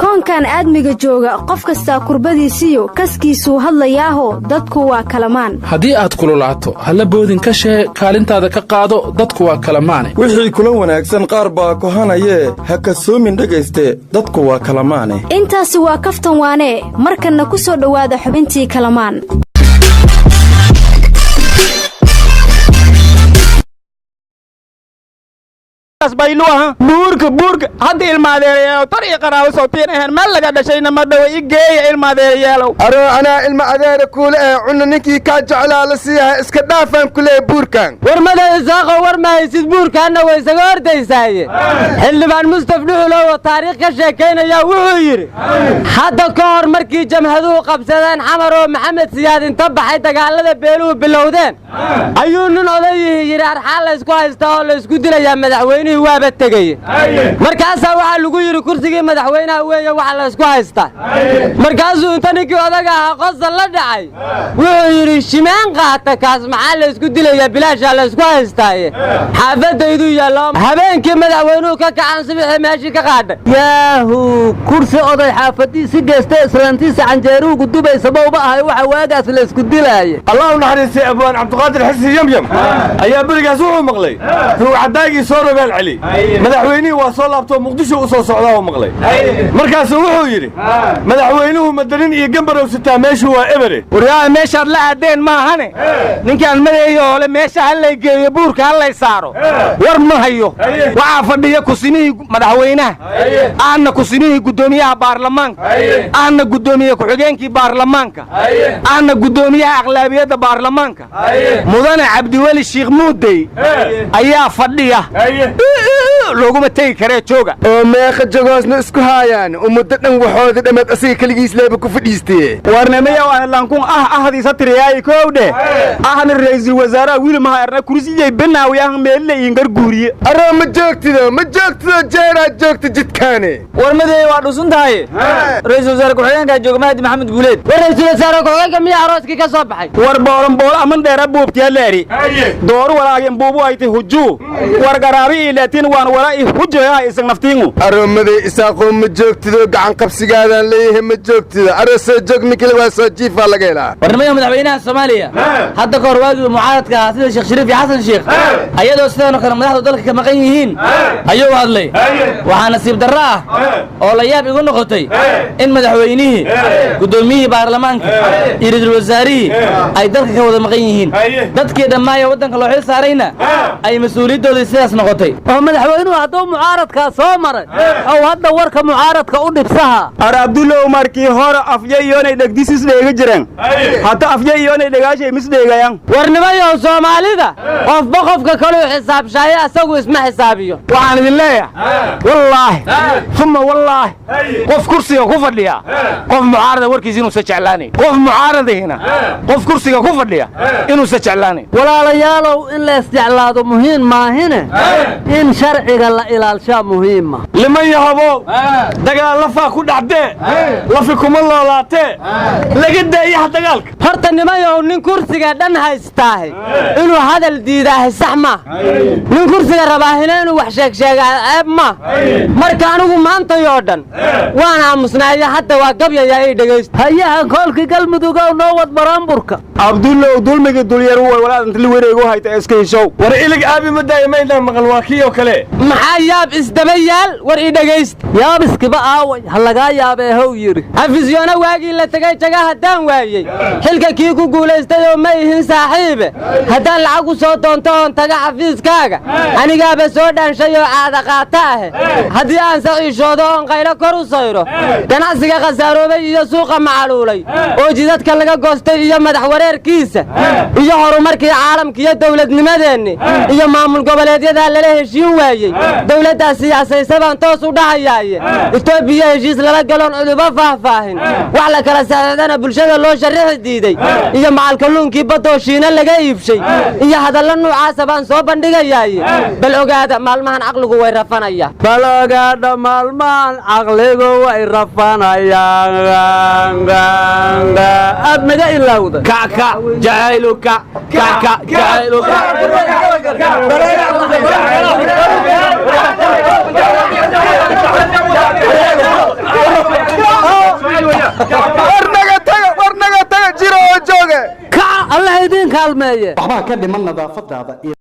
Koonkan aadmiga jooga, qof kastaa kurbadiisiyo kaskiisuu hadlayaaho, dadku waa kalamaan. Haddii aad kululaato, halla boodin ka shee, kaalintaada ka qaado, dadku waa kalamaane. Wixii kula wanaagsan qaar baa kohanayee, ha kasoomin dhegayste, dadku waa kalamaane. Intaasi waa kaftan waanee. Markanna ku soo dhowaada xubintii kalamaan. Buurka buurka hadda, ilmaadeerayaalow, tar iyo qaraabo sawtiin ahayn, meel laga dhashayna ma dhowo. I geeya, ilmaadeerayaalow. Aroo, anaa ilma adeera kuule ee cunna ninkii kaa jeclaa la siiyaha, iska dhaafaan kuleeya buurkan. War mada Isaaqo, war ma haysid, buurkaanna way isaga ordaysaaye. Xildhibaan Mustaf Dhuxulow oo taariikh ka sheekaynaya wuxuu yidhi: hadda ka hor markii jamhaduhu qabsadeen Xamar oo Maxamed Siyaad inta baxay dagaallada beeluhu bilowdeen, ayuu nin odayihii yidhi: arxaa laysku haystaa oo laysku dilayaa? Madaxweynihii waaba tegeye. Markaasaa waxaa lagu yidhi: kursigii madaxweynaha weeye waxa laysku haystaa. Markaasuu inta ninkii odaga ahaa qosol la dhacay wuxuu yidhi: shimeen qaata kaas, maxaa laysku dilayaa? Bilaashaa laysku haystaaye, xaafaddayduu yaallo. Habeenkii madaxweynuhu ka kacaan, subaxii meeshii ka qaadhay. Yaahu, kursi oday xaafadiisi geysta, islaantiisa canjeeruhu gudubaysa mauba ahay waxa waagaas laysku dilaaye. Allah u naxariistay, abwaan Cabdiqaadir Xisi Yamyam ayaa berigaas wuxuu maqlay ruugcadaagii soo rogaal celi, madaxweynihii waa soo laabtoo Muqdisho u soo socdaa uu maqlay. Markaasuu wuxuu yidhi: madaxweynuhu madanin iyo gambarow sitaa, meeshu waa ebere. Waryaa, meeshaad la aadeen maahane, ninkaan madeeyo ole meesha hallay geeyo, buurka hallay saaro, war ma hayo. Waxaa fadhiya kusimihii madaxweynaha, ahna kusimihii guddoomiyaha baarlamaanka, ahna guddoomiye ku-xigeenkii baarlamaanka, ahna guddoomiyaha aqlaabiyadda baarlamaanka, mudane Cabdiweli Shiikh Muudey ayaa fadhiya. Looguma tegi karee, jooga. Oo meeqa jagoosna isku haayaan oo muddo dhan waxooda dhammeed asiga keligiis leeba ku fadhiistee? Warnamayow, ana lankun ah ahdiisa tiriyaayi koowdhe, ahna ra'iisul wasaaraha wiili maha erna kursiyey binaawiyahan meelile iingar guuriye. Aroo, ma joogtido, ma joogtido, jeeraad joogta jidkaane. War madeey, waa dhusun tahay. Ra'iisul wasaare ku-xigeenkaa jooga, Mahdi Maxamed Guuleed. War ra'iisul wasaare ku-xigeenka miyaa arooskii ka soo baxay? War booran boolo aman dheera buubtiya leeri dooru walaagin buubu ayti hujuu war garaabi iileetin waan wala i hujoyaha isag naftiingu. Aroo maday Isaaqoo, ma joogtido, gacan qabsigaadaan leeyahay, ma joogtido. Aroo soo joog, ninkale waa soo jiifaa laga helaa. Warnimada madaxweynaha Soomaaliya hadda ka hor, waagii mucaaradka ahaa sida Sheekh Shariif iyo Xasan Sheekh, ayadoo sidanoo kale madaxdu dalka ka maqan yihiin ayuu hadlay. Waxaa nasiib darro ah oo la yaab igu noqotay in madaxweynihii, guddoomiyihii baarlamaanka iyo ra-iisul wasaarihii ay dalka ka wada maqan yihiin, dadkii dhammaaya waddanka loo xil saarayna ay mas-uuliyadoodii sidaas noqotay. Oo madaxweynuhu hadduu mucaaradkaa soo maray ow hadda warka mucaaradka u dhibsaha. Ar Abdullow, markii hore afya iyoonay dhegdisis dheega jireen, hata afya iyoonay dhegaashay mis dheegayaan. Warnimayow, Soomaalida qofba qofka kaluu xisaabshaaye, asagu isma xisaabiyo. Waxaan idin leeyahay, wallaahi uma wallaahi, qof kursiga ku fadhiya qof mucaarada warkiisa inuusa jeclaanayn, qof mucaaradihina qof kursiga ku fadhiya inuusa jeclaanayn. Walaalayaalow, in la isjeclaado muhiim maahine, in sharciga la ilaalshaa muhiima. Liman yahobow, dagaal lafaa ku dhacdee, lafi kuma loolaatee, laga daayaha dagaalka. Horta nimayow, nin kursiga dhan haystaahe inuu hadal diidaahe sax ma, nin kursiga rabaahina inuu wax sheegsheegaa ceeb ma. Marka anigu maantayoo dhan waan aamusnaayo, hadda waa gabyayaa, ii dhegaysto. Hayahan koolkii Galmudugow, noo wad baraanburka. Abdullow, dulmigi dulyar walaadantli wareegu hayta, iska heshow. War ilig aabi ma daaya, maynaan maqal, waa kii oo kale. Maxaa yaab isdaba yaal? War ii dhegaysta. Yaabiskiba aaway? Ha lagaa yaabee how yidhi. Xafisyoona waagii la tegay jaga haddaan waayey, xilka kii ku guulaystay oo ma ihin saaxiibe. Haddaan lacag u soo doonto oon taga xafiiskaaga, anigaaba soo dhaanshay oo caada qaata ahe. Haddii aan saciishoodo oon qaylo kor u sayro, ganacsiga khasaaroobay iyo suuqa macaluulay oo jidadka laga goostay iyo madax wareerkiisa iyo horumarkii caalamka iyo dowladnimadeenni iyo maamul goboleedyadaa lala heshiin waayey, dowladdaa siyaasaysa baan toos u dhahayaaye. Itoobiya heshiis lala galoon cudubo faahfaahin, wax la kala saxeexdana bulshada loo sharrixi diiday, iyo macalkalluunkii baddoo Shiina laga iibshay iyo hadallo nuucaasa baan soo bandhigayaaye. Bal ogaada, maalmahan caqligu way rafanaya. Bal ogaadha, maalmahan caqligu way rafanayaan. Aad naga ilowda. Kaka jacayluka, kaka jacayluka. War naga taga, war naga taga, jiro oo jooge. Kaca, Allah idiin kaalmeeye. Waxbaa ka dhiman nadaafadaada iyo